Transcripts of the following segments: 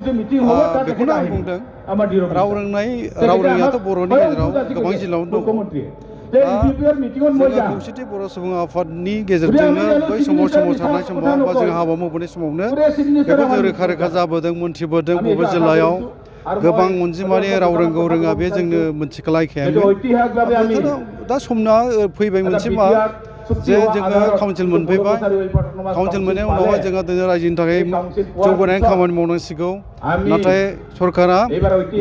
बेखौनो आं बुंदों राव रोंनायाथ' बर'नि गेजेराव गोबां जिल्लायावनो दङ जोङो खौसेथि बर' सुबुं आफादनि गेजेरजोंनो बै समाव सोमावसारनाय समाव बा जों हाबा मावबोनाय समावनो बेखौ जों रोखा रोखा जाबोदों मोन्थिबोदों बबे जिल्लायाव गोबां अनजिमानि राव रोंगौ रोङा बे जोंनो मोनथिखालायखायामोन दा समना फैबाय मोनसे मा जे जोङो काउन्सिल मोनफैबाय काउन्सिल मोननायनि उनावहाय जोङो दिनै रायजोनि थाखाय जौगानायनि खामानि मावनांसिगौ नाथाय सरकारा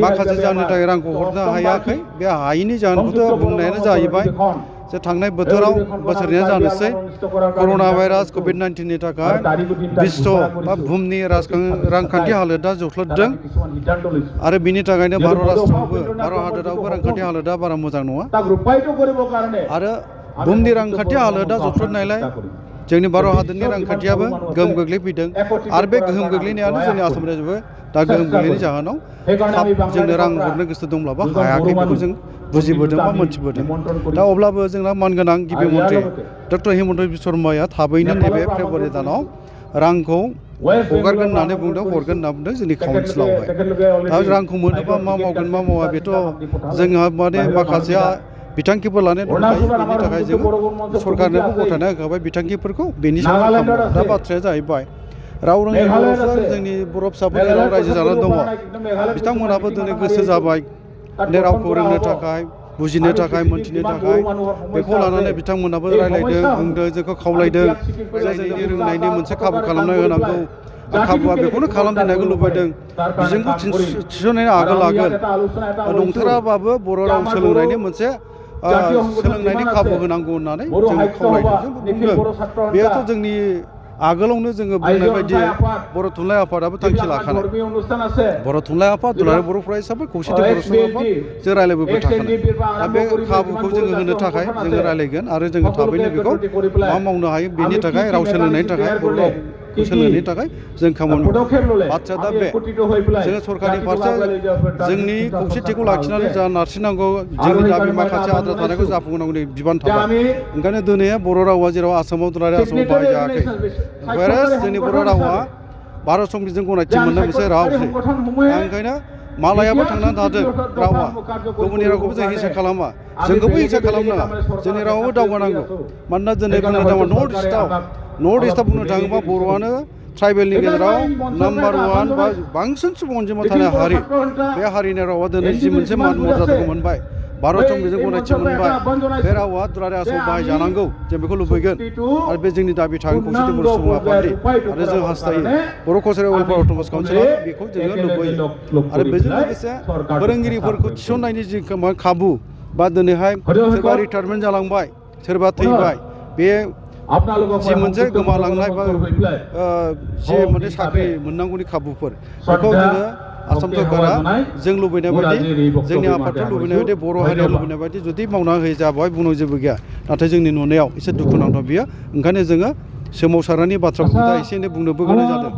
माखासे जाहोननि थाखाय रांखौ हरनो हायाखै बे हायैनि जाहोनखौथ' बुंनायानो जाहैबाय जे थांनाय बोथोराव बोसोरनिया जानोसै कर'ना भाइरास कभिड-19नि थाखाय बिश्व बा बुहुमनि रांखान्थि हालोदा जौख्लबदों आरो बिनि थाखायनो भारत हादरावबो रांखान्थि हालोदा बारा मोजां नङा आरो बुहुमनि रांखान्थि हालोदा जौख्लबनायलाय जोंनि भारत हादरनि रांखान्थियाबो गोहोम गोग्लैफैदों आरो बे गोहोम गोग्लैनायानो जोंनि आसाम रायजोआवबो दा गोहोम गोग्लैनायनि जाहोनाव थाब जोंनो रां हरनो गोसो दंब्लाबो हायाखै बेखौ जों बुजिबोदों बा मोन्थिबोदों दा अब्लाबो जोंना मानगोनां गिबि मन्थ्रि डक्टर हिमन्त बिश्व शर्माया थाबैनो नैबे फेब्रुवारि दानाव रांखौ हगारगोन होननानै बुंदों हरगोन होनना बुंदों जोंनि काउन्सिलावहाय दा रांखौ मोनोबा मा मावगोन मा मावा बेथ' जोंहा माने माखासे बिथांखिफोर लानाय दंखायो बेनि थाखाय जोङो सरकारनोबो गथायना होखाबाय बिथांखिफोरखौ बेनि सायाव खालामो दा बाथ्राया जाहैबाय राव रोङै बर'फ्रा जोंनि बर' फिसाफोरनि राव रायजो जानानै दङ बिथांमोनाबो दिनै गोसो जाबाय बे रावखौ रोंनो थाखाय बुजिनो थाखाय मोन्थिनो थाखाय बेखौ लानानै बिथांमोनाबो रायलायदों बुंदों जोंखौ खावलायदों जे जोंनि रोंनायनि मोनसे खाबु खालामना होनांगौ खाबुआ बेखौनो खालामदेरनायखौ लुबैदों बिजोंखौ थिसननायनि आगोल नंथाराबाबो बर' राव सोलोंनायनि मोनसे सोलोंनायनि खाबु होनांगौ होननानै जों खावलायदों जों बुंदों बेयाथ' जोंनि आगोलावनो जोङो बुंनाय बायदि बर' थुनलाइ आफादाबो थांखि लाखानाय बर' थुनलाइ आफाद दुलाराय बर' फरायसाफोर खौसेथि बर' सुबुं आफाद जों रायज्लायबोबाय थाखानाय दा बे खाबुखौ जोङो होनो थाखाय जोङो रायज्लायगोन आरो जोङो थाबैनो बेखौ मा मावनो हायो बेनि थाखाय राव सोलोंनायनि थाखाय बर' रावखौ सोलोंनायनि थाखाय जों खामानि मावो बाथ्राया दा बे जोङो सरकारनि फारसे जोंनि खौसेथिखौ लाखिनानै जा नारसिननांगौ जोंनि दाबि माखासे आद्रा थानायखौ जाफुंहोनांगौनि बिबान थाबाय ओंखायनो दिनै बर' रावा जेराव आसामाव दुलाराय आसामाव बाहायजायाखै भाइरास जोंनि बर' रावा भारत संबिजितजों गनायथि मोननाय मोनसे रावसै ओंखायनो मालायाबो थांनानै थादों रावा गुबुननि रावखौबो जों हिंसा खालामा जोंखौबो हिंसा खालामनाङा जोंनि रावाबो दावगानांगौ मानोना दिनै बुंनो थाङोबा नर्थ इस्टआव बुंनो थाङोबा बर'आनो ट्राइबेलनि गेजेराव नाम्बार 1 बा बांसिन सुबुं अनजिमा थानाय हारि बे हारिनि रावा दिनै जि मोनसे मान मर्यादाखौ मोनबाय भारत संबिजितजों गनायथि मोनबाय बे रावा दुलाराय आसामाव बाहायजानांगौ जों बेखौ लुबैगोन आरो बे जोंनि दाबि थागोन खौसेथि बर' सुबुं आफादनि आरो जों हास्थायो बर' कालचारेल वेलफेयार अट'नमास काउन्सिला बेखौ जोङो लुबैयो आरो बेजों लोगोसे फोरोंगिरिफोरखौ थिसननायनि जि खाबु बा दिनैहाय सोरबा रिटायारमेन्ट जालांबाय सोरबा थैबाय बे जि मोनसे गोमालांनाय बा जि मोनसे साख्रि मोननांगौनि खाबुफोर बेखौ जोङो आसाम सरकारा जों लुबैनाय बायदि जोंनि आफादखौ लुबैनाय बायदि बर' हारिया लुबैनाय बायदि जुदि मावना होयो जाबाय बुंनाय जेबो गैया नाथाय जोंनि नुनायाव एसे दुखुनांथाव बियो ओंखायनो जोङो सोमावसारनायनि बाथ्राखौ दा एसे एनै बुंनोबो गोनां जादों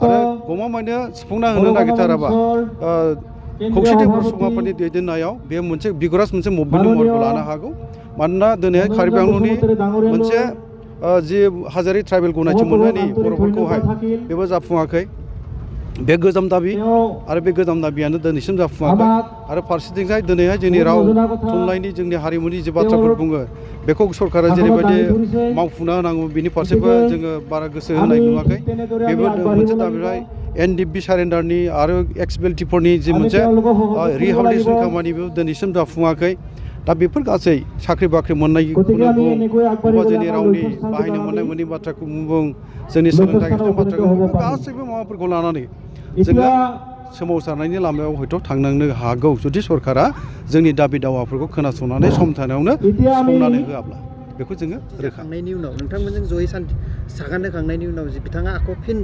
आरो गमामायैनो सुफुंना होनो नागिरथाराबा खौसेथि बर' सुबुं आफादनि दैदेननायाव बे मोनसे बिगरास मोनसे मुभमेन्टनि महरखौ लानो हागौ मानोना दिनैहाय कार्बि आंलंनि मोनसे जि हाजारि ट्राइबेल गनायथि मोननायनि बर'फोरखौहाय बेबो जाफुङाखै बे गोजाम दाबि आरो बे गोजाम दाबियानो दिनैसिम जाफुङाखै आरो फारसेथिंजाय दिनैहाय जोंनि राव थुनलाइनि जोंनि हारिमुनि जि बाथ्राफोर बुङो बेखौ सरकारा जेरैबायदि मावफुंना होनांगौ बिनि फारसेबो जोङो बारा गोसो होनाय नुवाखै बेबो मोनसे दाबिहाय NDP सारेन्डारनि आरो एक्स-बेल्टिफोरनि जि मोनसे रिहेबिलिटेसन खामानिबो दिनैसिम जाफुङाखै दा बेफोर गासै साख्रि बाख्रि मोननायखौनो बुं बबेबा जोंनि रावनि बाहायनो मोननाय मोननि बाथ्राखौ बुं जोंनि सोलोंथाइ बाथ्राखौ बुं गासैबो माबाफोरखौ लानानै जोङो सोमावसारनायनि लामायाव हयथ' थांनांनो हागौ जुदि सरकारा जोंनि दाबि दावाफोरखौ खोनासंनानै सम थानायावनो सुफुंनानै होआब्ला बेखौ जोङो रोखांनायनि उनाव नोंथांमोनजों जयै सागान होखांनायनि उनाव जे बिथाङा आख' फिन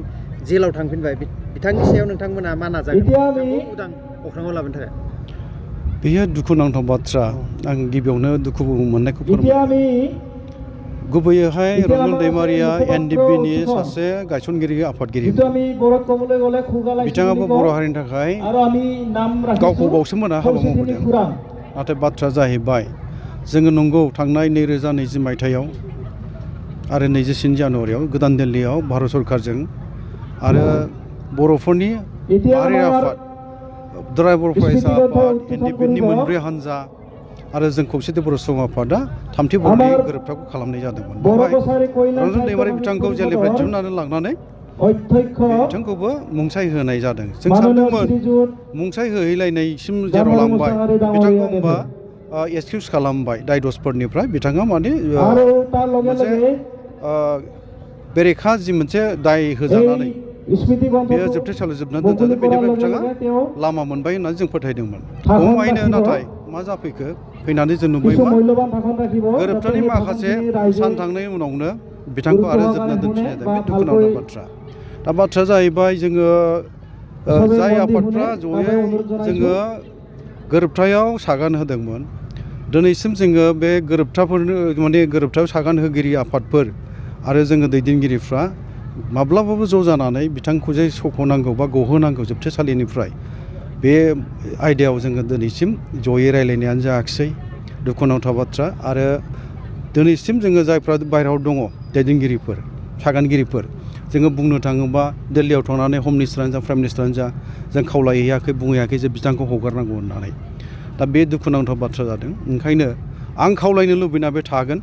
जेलाव थांफिनबाय बिथांनि सायाव नोंथांमोना मा नाजागोन उदां अख्राङाव लाबोनो थाखाय बेयो दुखुनांथाव बाथ्रा आं गिबियावनो दुखु मोननायखौ फोरमायो गुबैयैहाय रन्जन दैमारिया NDPनि सासे गायसनगिरि आफादगिरि बिथाङाबो बर' हारिनि थाखाय गावखौ बावसोमबोना हाबा मावबोदों नाथाय बाथ्राया जाहैबाय जोङो नंगौ थांनाय 2020 मायथाइयाव आरो 24 जानुवारियाव गोदान दिल्लीयाव भारत सरकारजों आरो बर'फोरनि माहारि आफाद ड्राइभार फरायसा आफाद एनडिपिनि मोनब्रै हानजा आरो जों खौसेथि बर' सुबुं आफादा थामथि बर'नि गोरोबथाखौ खालामनाय जादोंमोन। बेवहाय रन्जन दैमारि बिथांखौ जेलनिफ्राय दिहुननानै लांनानै बिथांखौबो मुंसाइ होनाय जादों। जों सानदोंमोन मुंसाइ होहैलायनायसिम जेराव लांबाय बिथांखौ होमबा एक्सकिउस खालामबाय दायदसफोरनिफ्राय बिथाङा माने मोनसे बेरेखा जि मोनसे दाय होजानानै बेयो जोबथेसालियाव जोबनानै दोनजादों बेनिफ्राय बिथाङा लामा मोनबाय होननानै जों फोथायदोंमोन। गमामायैनो नाथाय मा जाफैखो फैनानै जों नुबाय मा गोरोबथानि माखासे सान थांनायनि उनावनो बिथांखौ आरो जोबना दोनफिननाय जादों। बे दुखुनांथाव बाथ्रा। दा बाथ्राया जाहैबाय जोङो जाय आफादफ्रा जयै जोङो गोरोबथायाव सागान होदोंमोन दिनैसिम जोङो बे गोरोबथाफोरनो माने गोरोबथायाव सागान होगिरि आफादफोर आरो जोङो दैदेनगिरिफ्रा माब्लाबाबो ज' जानानै बिथांखौ जे सख'नांगौ बा गहोनांगौ जोबथेसालिनिफ्राय बे आयदायाव जोङो दिनैसिम जयै रायलायनायानो जायाखिसै दुखुनांथाव बाथ्रा। आरो दिनैसिम जोङो जायफ्रा बायह्रायाव दङ दैदेनगिरिफोर सागानगिरिफोर जोङो बुंनो थाङोबा दिल्लीयाव थांनानै हम मिनिस्टारानो जा प्राइम मिनिस्टारानो जा जों खावलायहैयाखै बुंहैयाखै जे बिथांखौ हगारनांगौ होननानै। दा बे दुखुनांथाव बाथ्रा जादों। ओंखायनो आं खावलायनो लुबैना बे थागोन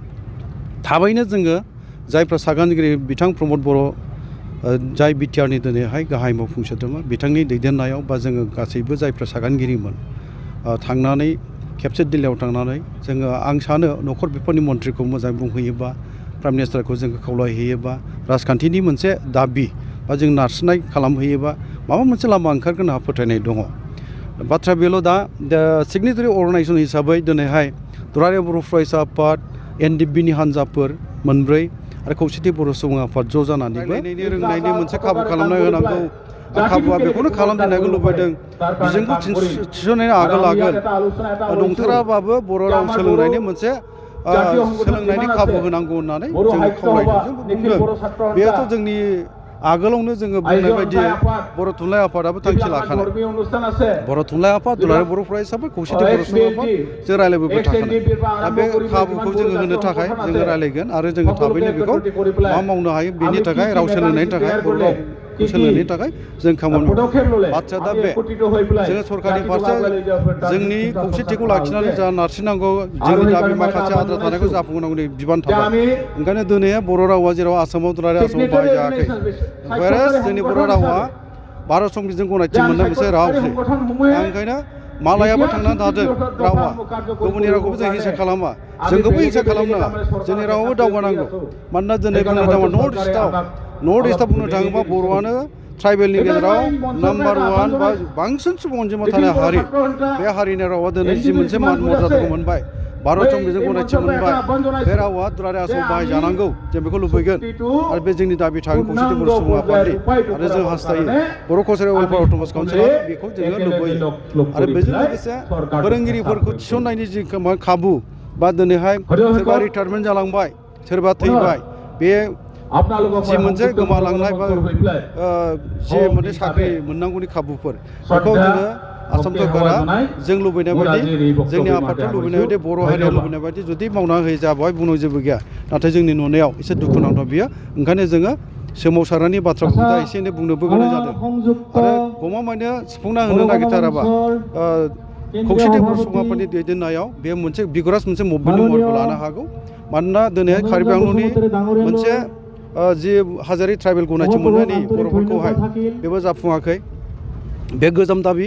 थाबैनो जोङो जायफ्रा सागानगिरि बिथां प्रमद बर' जाय बिटिआरनि दिनैहाय गाहाय मावफुं सोद्रोमा बिथांनि दैदेननायाव बा जोङो गासैबो जायफ्रा सागानगिरिमोन थांनानै खेबसे दिल्लीयाव थांनानै जोङो आं सानो न'खर बिफाननि मन्थ्रिखौ मोजाङै बुंहैयोबा प्राइम मिनिस्टारखौ जोङो खावलायहैयोबा राजखान्थिनि मोनसे दाबि बा जों नारसिननाय खालामहैयोबा माबा मोनसे लामा ओंखारगोन आंहा फोथायनाय दङ। बाथ्रा बेल' दा सिगनेटारि अर्गानाइजेसन हिसाबै दिनैहाय दुलाराय बर' फरायसा आफाद एनडिपिनि हान्जाफोर मोनब्रै आरो खौसेथि बर' सुबुं आफाद ज' जानानैबो रोंनायनि मोनसे खाबु खालामना होनांगौ। खाबुआ बेखौनो खालामदेरनायखौ लुबैदों बिजोंखौ थिसननायनि आगोल नंथाराबाबो बर' राव सोलोंनायनि मोनसे सोलोंनायनि खाबु होनांगौ होननानै जों खावलायदों। जों बुंदों बेयाथ' जोंनि आगोलावनो जोङो बुंनाय बायदि बर' थुनलाइ आफादाबो थांखि लाखानाय बर' थुनलाइ आफाद दुलाराय बर' फरायसाफोर खौसेथि बर' सुबुं आफाद जों रायज्लायबोबाय थाखानाय। दा बे खाबुखौ जोङो होनो थाखाय जोङो रायज्लायगोन आरो जोङो थाबैनो बेखौ मा मावनो हायो बेनि थाखाय राव सोलोंनायनि थाखाय बर' रावखौ सोलोंनायनि थाखाय जों खामानि मावो। बाथ्राया दा बे जोङो सरकारनि फारसे जोंनि खौसेथिखौ लाखिनानै जा नारसिननांगौ जोंनि दाबि माखासे आद्रा थानायखौ जाफुंहोनांगौनि बिबान थाबाय। ओंखायनो दिनैहाय बर' रावा जेराव आसामाव दुलाराय आसामाव बाहायजायाखै वायरास जोंनि बर' रावा भारत संबिजितजों गनायथि मोननाय मोनसे रावसै। ओंखायनो मालायाबो थांनानै थादों रावा गुबुननि रावखौबो जों हिंसा खालामा जोंखौबो हिंसा खालामनाङा जोंनि रावाबो दावगानांगौ। मानोना दिनै बुंनो थाङोबा नर्थ इस्टआव बुंनो थाङोबा बर'आनो ट्राइबेलनि गेजेराव नाम्बार 1 बा बांसिन सुबुं अनजिमा थानाय हारि। बे हारिनि रावा दिनै जि मोनसे मान मर्यादाखौ मोनबाय भारत संबिजितजों गनायथि मोनबाय बे रावा दुलाराय आसामाव बाहायजानांगौ जों बेखौ लुबैगोन आरो बे जोंनि दाबि थागोन खौसेथि बर' सुबुं आफादनि आरो जों हास्थायो बर' कालचारेल वेलफेयार अट'नमास काउन्सिला बेखौ जोङो लुबैयो। आरो बेजों लोगोसे फोरोंगिरिफोरखौ थिसननायनि जि खाबु बा दिनैहाय सोरबा रिटायारमेन्ट जालांबाय सोरबा थैबाय बे जि मोनसे गोमालांनाय बा जि मोनसे साख्रि मोननांगौनि खाबुफोर बेखौ जोङो आसाम सरकारा जों लुबैनाय बायदि जोंनि आफादफ्रा लुबैनाय बायदि बर' हारिया लुबैनाय बायदि जुदि मावना होयो जाबाय बुंनाय जेबो गैया। नाथाय जोंनि नुनायाव एसे दुखुनांथाव बियो। ओंखायनो जोङो सोमावसारनायनि बाथ्राखौ दा एसे एनै बुंनोबो गोनां जादों। आरो गमामायैनो सुफुंना होनो नागिरथाराबा खौसेथि बर' सुबुं आफादनि दैदेननायाव बे मोनसे बिगरास मोनसे मुभमेन्टनि महरखौ लानो हागौ। मानोना दिनैहाय कार्बि आंलंनि मोनसे जि हाजारि ट्राइबेल गनायथि मोननायनि बर'फोरखौहाय बेबो जाफुङाखै बे गोजाम दाबि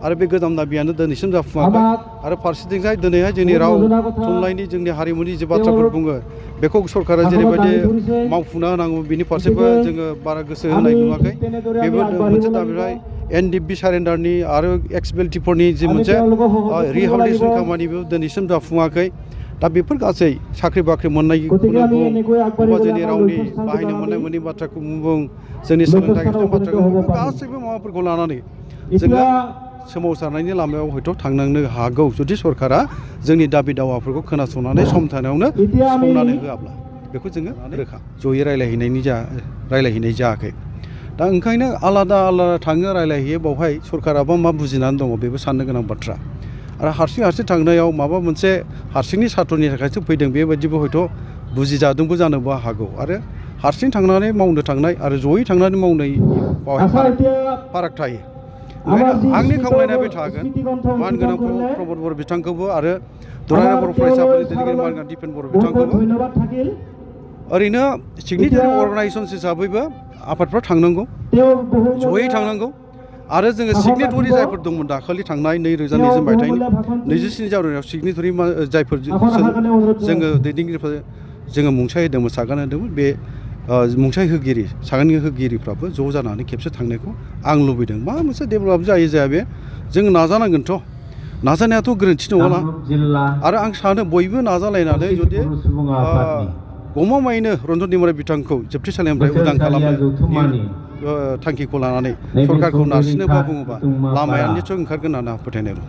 आरो बे गोजाम दाबियानो दिनैसिम जाफुङाखै। आरो फारसेथिंजाय दिनैहाय जोंनि राव थुनलाइनि जोंनि हारिमुनि जि बाथ्राफोर बुङो बेखौ सरकारा जेरैबायदि मावफुंना होनांगौ बिनि फारसेबो जोङो बारा गोसो होनाय नुवाखै। बेबो मोनसे दाबिहाय एनडिपि सारेन्डारनि आरो एक्सबिएलटिफोरनि जि मोनसे रिहेबिलिटेसन खामानि बेबो दिनैसिम जाफुङाखै। दा बेफोर गासै साख्रि बाख्रि मोननायखौनो बुं बा जोंनि रावनि बाहायनो मोननाय मोननि बाथ्राखौ बुं जोंनि सोलोंथाइ बाथ्राखौ बुं गासैबो माबाफोरखौ लानानै जोङो सोमावसारनायनि लामायाव हयथ' थांनांनो हागौ जुदि सरकारा जोंनि दाबि दावाफोरखौ खोनासंनानै सम थानायावनो सुफुंनानै होआब्ला बेखौ जोङो रोखा जयै रायलायहैनाय जायाखै। दा ओंखायनो आलादा आलादा थाङो रायलायहैयो बावहाय सरकाराबा मा बुजिनानै दङ बेबो साननो गोनां बाथ्रा। आरो हारसिं थांनायाव माबा मोनसे हारसिंनि सार्थनि थाखायसो फैदों बेबायदिबो हयथ' बुजिजादोंबो जानोबो हागौ। आरो हारसिं थांनानै मावनो थांनाय आरो जयै थांनानै मावनाय बावहाय फाराग थायो। ओंखायनो आंनि खावलायनाया बे थागोन मानगोनां प्रमद बर' बिथांखौबो आरो दुलाराय बर' फरायसाफोरनि दैदेनगिरि मानगोनां दिपेन बर' बिथांखौबो ओरैनो सिगनेटारि अर्गानाइजेसन हिसाबैबो आफादफ्रा थांनांगौ जयै थांनांगौ आरो जोङो सिगनेटरि जायफोर दंमोन दाखालि थांनाय 2020 मायथाइनि 27 जानुवारियाव सिगनेटरि जायफोर जोङो दैदेनगिरिफोर जोङो मुंसाइ होदोंमोन सागान होदोंमोन बे मुंसाइ होगिरि सागान होगिरिफ्राबो ज' जानानै खेबसे थांनायखौ आं लुबैदों मा मोनसे डेभेलप जायो जाया बे जों नाजानांगोनथ' नाजानायाथ' गोरोन्थि नङा आरो आं सानो बयबो नाजालायनानै जुदि गमामायैनो रन्जन दैमारि बिथांखौ जोबथेसालिनिफ्राय उदां खालामनो थांखिखौ लानानै सरकारखौ नारसिनोबा बुङोबा लामाया निस्सय ओंखारगोन होननानै आं फोथायनाय दं।